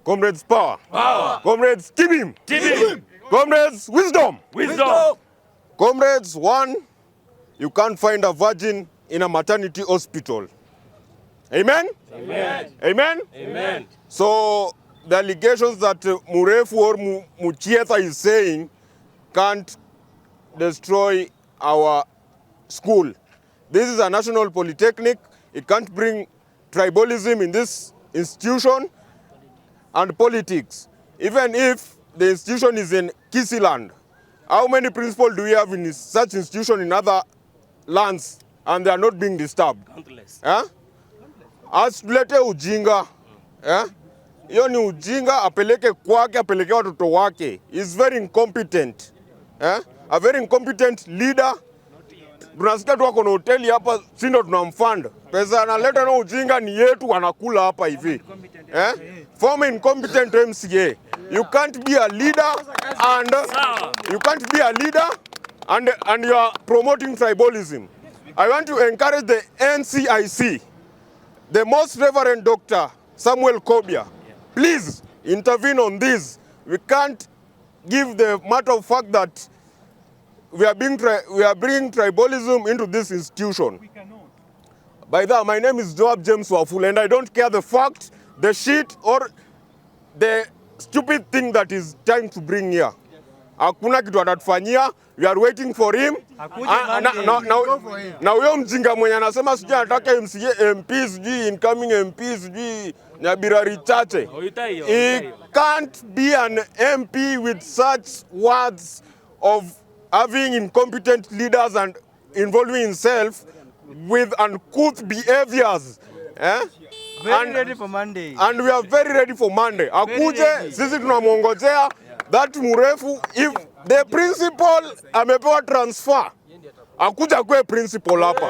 Comrades power. Power. Comrades tibim. Tibim. Comrades wisdom. Wisdom. Comrades one, you can't find a virgin in a maternity hospital. Amen? Amen. Amen? Amen. So the allegations that Murefu or Muchietha is saying can't destroy our school. This is a national polytechnic. It can't bring tribalism in this institution and politics. Even if the institution is in Kisiland, how many principals do we have in such institution in other lands and they are not being disturbed? Countless. Eh? Asilete ujinga. Eh? Hiyo ni ujinga, apeleke kwake, apeleke watoto wake. Is very incompetent. Eh? A very incompetent leader. Tunasikia tu ako na hoteli hapa, si ndo tunamfund. Pesa analeta na ujinga ni yetu, anakula hapa hivi. Eh? Former incompetent MCA. You can't be a leader and you can't be a leader and, and you are promoting tribalism. I want to encourage the NCIC, the most Reverend Dr. Samuel Kobia, please intervene on this. We can't give the matter of fact that we are, being tri we are bringing tribalism into this institution. We cannot. By that, my name is Joab James Wafula, and I don't care the fact, the shit, or the stupid thing that is trying to bring here. Hakuna kitu atatufanyia, we are waiting for him. Ah, na, na, na, na huyo mjinga mwenye anasema sijui anataka MCA MP sijui incoming MP sijui Nyabirari Chache. He can't be an MP with such words of having incompetent leaders and involving himself with uncouth behaviors. Eh? Very and, ready for Monday. And we are very ready for Monday. Akuje, sisi tunamwongojea that mrefu if the principal amepewa transfer akuja kwe principal hapa.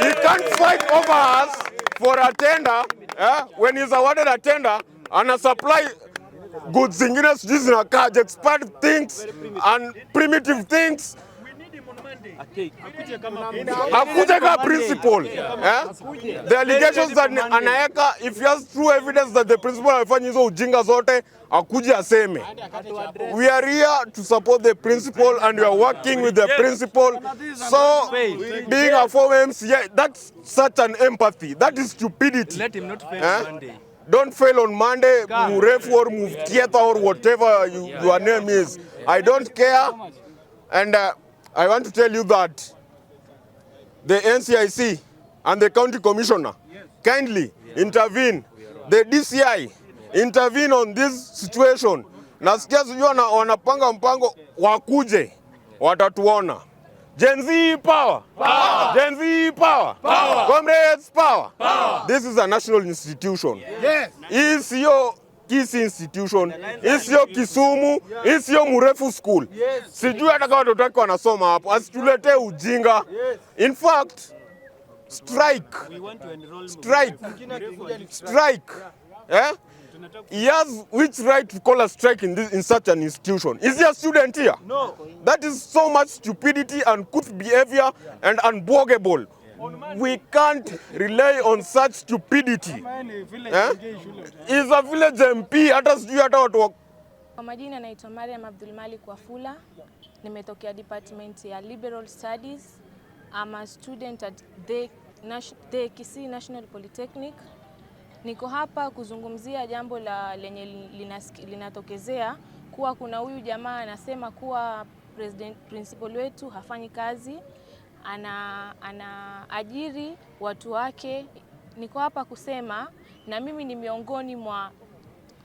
He can't fight over us for a tender eh? When he's awarded a tender ana supply goods zingine sijui zinakaje expired things and primitive things akuje ka principal eh? The allegations that anaeka if he has true evidence that the principal amefanya hizo ujinga zote akuje aseme. We are here to support the principal and we are working with the principal. So being a former MCA, that's such an empathy. That is stupidity. Let him not fail eh? Monday. Don't fail on Monday, Murefu or Muftieta or whatever you, your name is. I don't care. And I want to tell you that the NCIC and the county commissioner kindly intervene. The DCI intervene on this situation. Nasikia sijui wanapanga mpango wakuje, watatuona. Gen Z power. Power. Gen Z power. Power. Comrades power. Power. This is a national institution. Yes. Hii sio Kisii institution, hii sio Kisumu, hii sio Murefu school. Sijui hata kama watoto wake wanasoma hapo, asituletee ujinga. In fact, strike. Strike. Strike. Eh? He has which right to call a strike in, this, in such an institution? Is he a student here? No. That is so much stupidity and uncouth behavior and unbogable. We can't rely on such stupidity. Eh? He's a village MP, hata sijui hata watu wa Kwa majina naitwa Mariam Abdul Malik Wafula, nimetokea department ya Liberal Studies. I'm a student at the, the Kisii National Polytechnic. Niko hapa kuzungumzia jambo la lenye linatokezea kuwa kuna huyu jamaa anasema kuwa president principal wetu hafanyi kazi, ana anaajiri watu wake. Niko hapa kusema na mimi ni miongoni mwa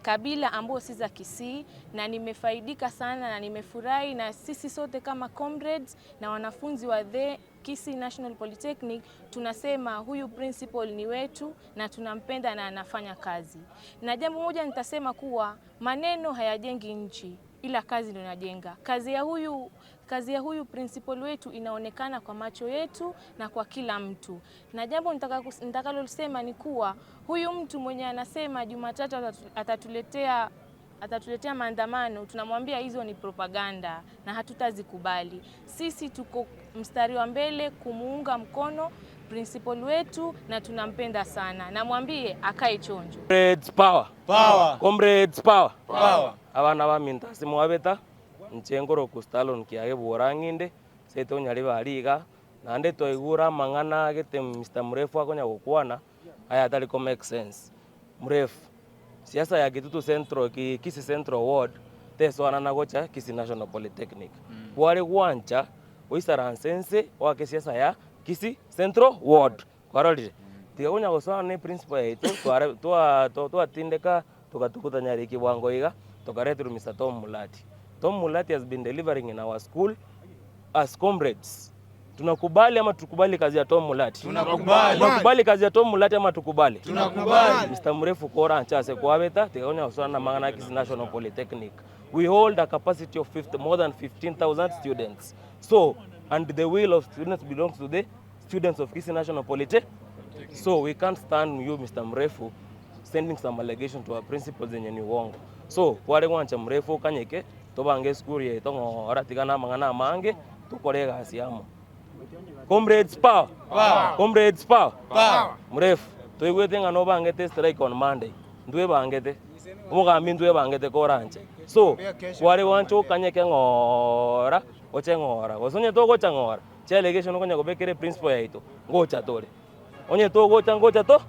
kabila ambao si za Kisii na nimefaidika sana na nimefurahi, na sisi sote kama comrades na wanafunzi wa the Kisii National Polytechnic tunasema huyu principal ni wetu na tunampenda na anafanya kazi. Na jambo moja nitasema kuwa maneno hayajengi nchi, ila kazi ndio inajenga. Kazi ya huyu kazi ya huyu principal wetu inaonekana kwa macho yetu na kwa kila mtu. Na jambo nitakalosema ni kuwa huyu mtu mwenye anasema Jumatatu atatuletea atatuletea maandamano, tunamwambia hizo ni propaganda na hatutazikubali. Sisi tuko mstari wa mbele kumuunga mkono principal wetu na tunampenda sana. Namwambie akae chonjo. Comrades power. Power. Comrades power. Power. Abana baminto ase mwabeta, inche nkoroku Stalon Kiage bworang'inde, seito Nyaribari iga, naende twaigure amang'ana agete Mister Mrefu akonya gokwana, aya atari ko make sense. Mrefu, siasa ya Kitutu Central ki Kisii Central Ward, tesoanana gocha Kisii National Polytechnic. Kware gwancha oisaranse nse oake siasa ya Kisii Central Ward. Kwarorire? Tiga konya gosoana ne principal yaito tware twa twatindeka togatuguta Nyariki bwango iga, tokareterwa Mister Tom Mulati. Tom Mulati has been delivering in our school as comrades. Tunakubali ama tukubali kazi ya Tom Mulati? Tunakubali. Tunakubali kazi ya Tom Mulati ama tukubali? Tunakubali. Mr. Mrefu kora anchase kwabeta tiga konya gosoana na mang'ana ya Kisii National Polytechnic. We hold a capacity of 50, more than 15,000 students. So, and the will of students belongs to the students of Kisii National Polytechnic. So we can't stand you Mr. Mrefu sending some allegation to our principals zenye ni uongo. So kware gwancha Mrefu okanyeke tobange esukuru yaito ng'ora tiga na amang'ana amange tokore egasi amo. Comrades power. Power. Comrades power. Power. Mrefu toigwete ng'a nobangete strike on Monday. Ntwebangete. Omogambi ntwebangete koranche. So kware gwancha okanyeke ng'ora oche ng'ora. Gose onye togocha ng'ora, chiallegation okonya kobekera eprinciple yaito, ngocha tore. Onye togocha ngocha to.